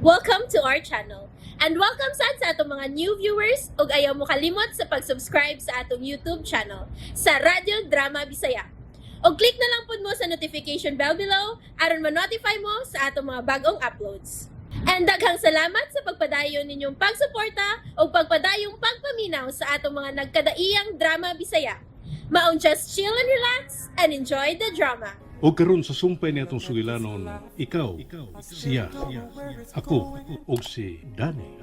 Welcome to our channel. And welcome sad sa atong mga new viewers ug ayaw mo kalimot sa pag-subscribe sa atong YouTube channel sa Radyo Drama Bisaya. Og click na lang pud mo sa notification bell below aron ma-notify mo sa atong mga bagong uploads. And daghang salamat sa pagpadayon ninyong pagsuporta ug pagpadayong pagpaminaw sa atong mga nagkadaiyang drama Bisaya. Maong just chill and relax and enjoy the drama. O karon sa sumpay ni atong sugilanon, ikaw, siya, ako, ug si Danny.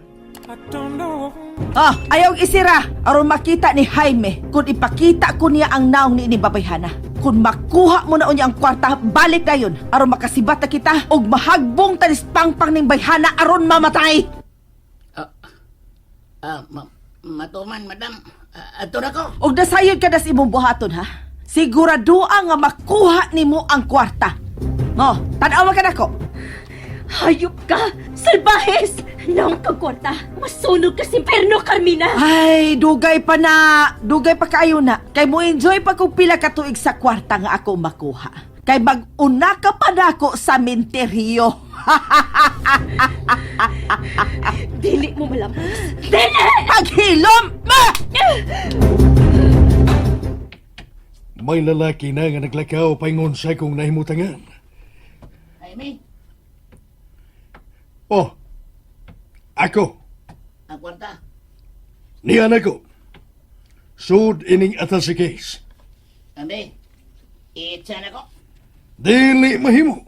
Ah, ayaw isira aron makita ni Jaime kung ipakita ko niya ang naong ni babayhana. Kung makuha mo na unya ang kwarta, balik dayon aron makasibat na kita og mahagbong tanis pangpang ning bayhana aron mamatay. Ah, matuman, madam. Ah, ato na ko. Og nasayod ka das imong buhaton, ha. Siguradoa nga makuha nimo ang kwarta. No, tan-awa ka nako. Hayop ka! Salbahes! Naong kang kwarta! Masunog ka sa impyerno, Carmina! Ay, dugay pa na. Dugay pa kaayo na. Kay mo enjoy pa kung pila ka tuig sa kwarta nga ako makuha. Kay mag-una ka pa nako sa menteryo. Dili mo malampos! Dili! Paghilom! Ma! May lalaki na nga naglakaw paingon sa akong nahimutangan. Jaime, Oh, ako, ang kwarta. niyan ako. Sud ining atas sa case. Ambe, itsa na ko. Dili mahimo.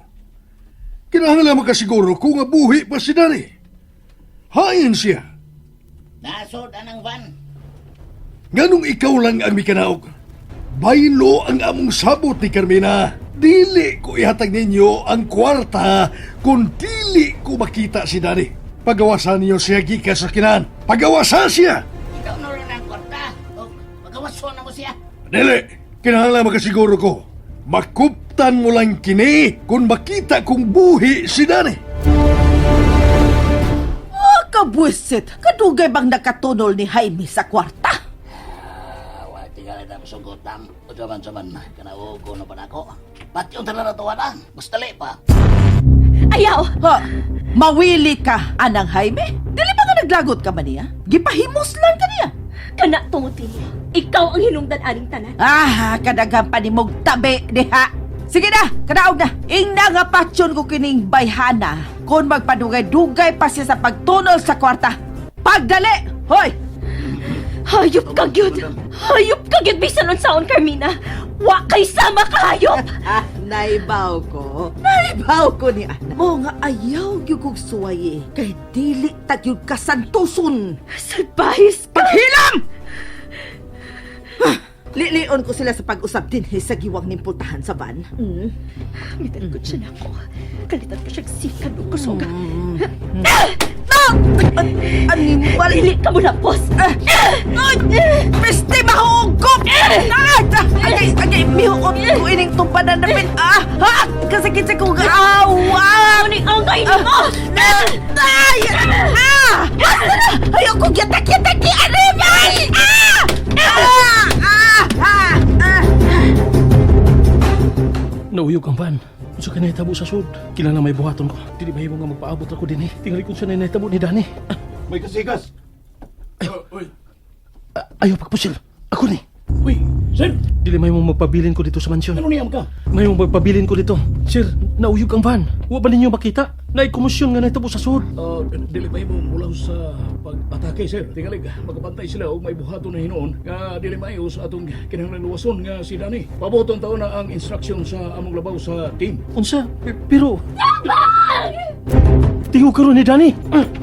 Kinahanglan makasiguro kung nga buhi pa si Danny. Hain siya. Nasod anang van. Nganong ikaw lang ang mikanaog? Baylo ang among sabot ni Carmina. Dili ko ihatag ninyo ang kwarta kung dili ko makita si Danny. Pagawasan ninyo siya gikan sa kinan. Pagawasan siya! Ikaw na rin ang kwarta. O, magawason na mo siya. Dili! Kinahanglan makasiguro ko. Makuptan mo lang kini kung makita kong buhi si Danny. Oh, kabwisit! Kadugay bang nakatunol ni Jaime sa kwarta? Ah, wala tingala na masugot, dam. O, saman-saman, kanaog ko na pa na ako. Pati yung tala na tuwa na. Basta pa. Ayaw! Ha? Mawili ka, anang Jaime? Dili ba nga naglagot ka man niya? Gipahimos lang ka niya. Kana tungutin mo. Ikaw ang hinungdan aning tanan. Ah, kadaghan pa ni mong tabi diha. Sige na, kadaog na. Ingna nga patsyon ko kining bayhana. Kung magpadugay-dugay pa siya sa pagtunol sa kwarta. Pagdali! Hoy! Hayop ka gyud! Hayop ka gyud bisan unsaon, Carmina! Wa kay sama ka hayop! Ah, naibaw ko. Naibaw ko ni Ana. Mo nga ayaw gyud kog suwaye. Kay dili ta gyud kasantuson. Salbahes ka! Paghilam! Ah, lilion ko sila sa pag-usap din sa giwang nimpultahan sa van. Mitalgod siya nako. Kalitan ko siyang sikan ug kusog. Ah! Animal! Dili ka mo lapos! Ah! Ay! Peste mahuugop! Ah! Agay, agay, mihuot ko ining tumpanan na pin. Ah! Ah! Kasakit sa kong awa! Ano ang kainin mo? Ay! Ah! Basta na! Ayaw kong yatak-yataki! Animal! Ah! Ah! Ah! Ah! Ah! Nauyog ang van. Unsa ka nahitabo sa sud? Kailangan may buhaton ko. Dili mahimo nga magpaabot ako dinhi. Tingali kung sa nahitabo ni Dani. May kasikas. Uy, Ayaw pagpusil. Ako ni. Uy, sir, Dili mahimo magpabilin ko dito sa mansyon. ano niyam ka? Mahimo magpabilin ko dito. Sir, nauyog ang van. Wa ba ninyo makita? Naay komosyon nga nahitabo sa sud. Dili ba mo mula sa pag-atake, sir? Tingalig, magabantay sila og may buhaton na hinuon nga dili maayo sa atong kinahanglan luwason nga si Danny. Pabuton taon na ang instruction sa among labaw sa team. Unsa? Pero tingog karon ni Dani.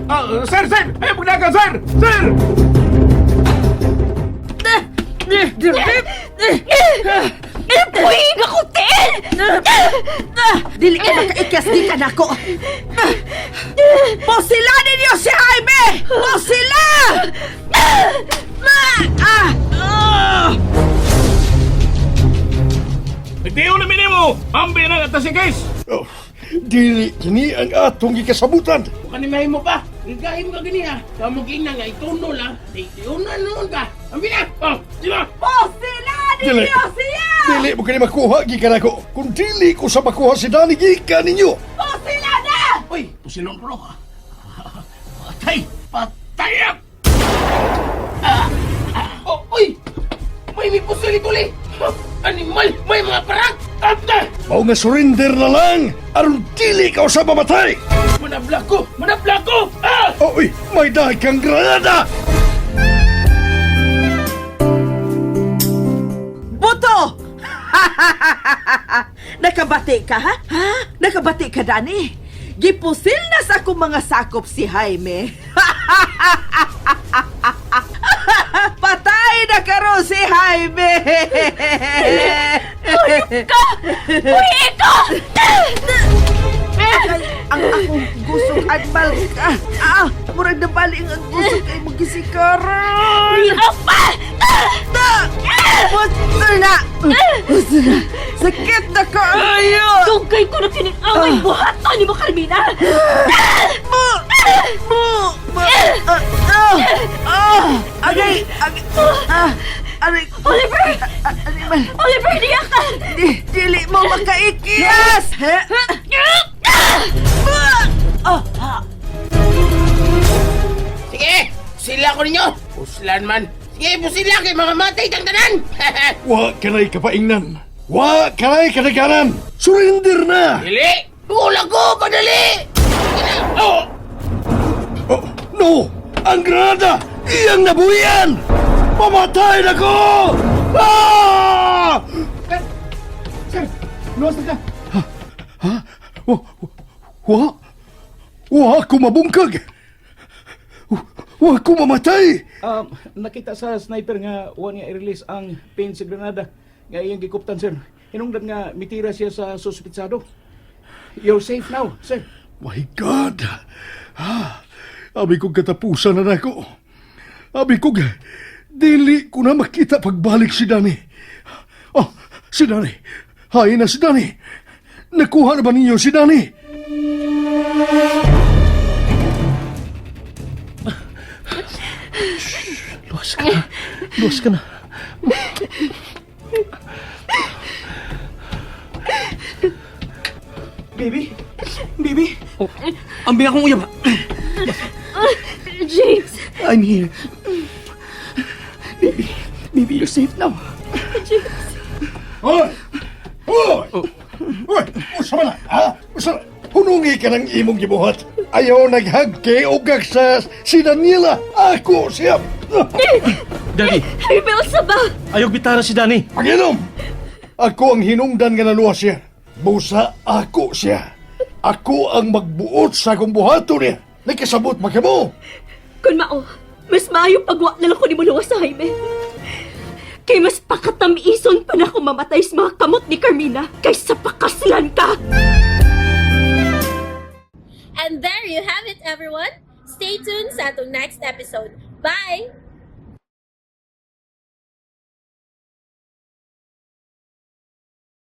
Ah, sir, sir! Ay, pagdagan, sir! Sir! Puwing ako, Tel! Ah! Dili ka makaikas, di ka nako. Ah! Posila ninyo si Jaime! Posila! Ah! Ah! Ah! Nagtiyo na minimo! Ambi na at si case! Oh, dili kini ang atong gikasabutan. Kung kanimay mo pa, gigahin mo ka gini ha. Kamo gina nga itunol ha. Tiunan noon ka. Ambi na! Oh, di ba? Posila Dili. ninyo siya! Dili mo kini makuha gikan ako. Kung dili ko sa makuha si Danny gikan ninyo. Posila na! Uy, pusilon ko no. Patay! Patay! Oh, uy! May mipusil tuli! Animal! May mga parang! Tanda! Mao nga surrender na lang aron dili ka usab mamatay. Manabla ko! Manabla ko! Ah! Oy, may dahil kang granada! Buto! Nakabati ka, ha? Ha? Nakabati ka, Dani? Gipusil na sa akong mga sakop si Jaime. Patay na karon si Jaime! Hayop ka! Uy, ka! Ay, ang akong gusok animal ka. Ah, murag nabali ang gusok kay mo gisikaran. Liaw pa! Ta! Putol na! Putol na! Sakit na kaayo! Dugay ko na kining away buhaton nimo, Carmina! Bu! Bu! Bu! Ah! Ah! Ah! Agay! Agay! Ah! Aray! Oliver! Ah, Animal! Oliver, diya ka! Di, dili mo makaikiyas! Ah! Ah! Sige! Pusila ko ninyo! Puslan man! Sige, pusila kay mga matay tang tanan! Wa kanay kapaingnan. Wa kanay kadaganan. Surrender na! Dili! Tulag ko! Padali! Sige na! Oh! Oh, no! Ang granada! Iyang nabuhian! Mamatay na ko! Ah! Sir, luwas na ka. Ha? Wa? Wa? Wa ako mabungkag! Wa ako mamatay! Nakita sa sniper nga wa niya i-release ang pin sa granada nga iyang gikuptan, sir. Hinungdan nga mitira siya sa suspitsado. You're safe now, sir. My God! Ah, abi kong katapusan na nako. Abi kong dili ko na makita pagbalik si Danny. Oh, si Danny. Hay na si Danny. Nakuha na ba ninyo si Danny? Luwas ka na. Luwas ka na. Baby? Baby? Oh, ambing akong uyab. James! I'm here. Baby, baby, you're safe now. Hoy! Hoy! Hoy! Usa man na, ha? Usa na. Hunungi ka ng imong gibuhat. Ayaw naghagke o sa si Daniela. Ako siya. Daddy, Jaime, unsa ba? ayaw bitara si Danny. Paginom! Ako ang hinungdan nga naluwas siya. Busa ako siya. Ako ang magbuot sa akong buhaton niya. Nakasabot makamo. Kun mao, mas maayo pagwa na lang ko nimo luwas sa Jaime. Kay mas pakatamison pa na ako mamatay sa mga kamot ni Carmina kaysa pakaslan ka! And there you have it, everyone. Stay tuned sa atong next episode. Bye!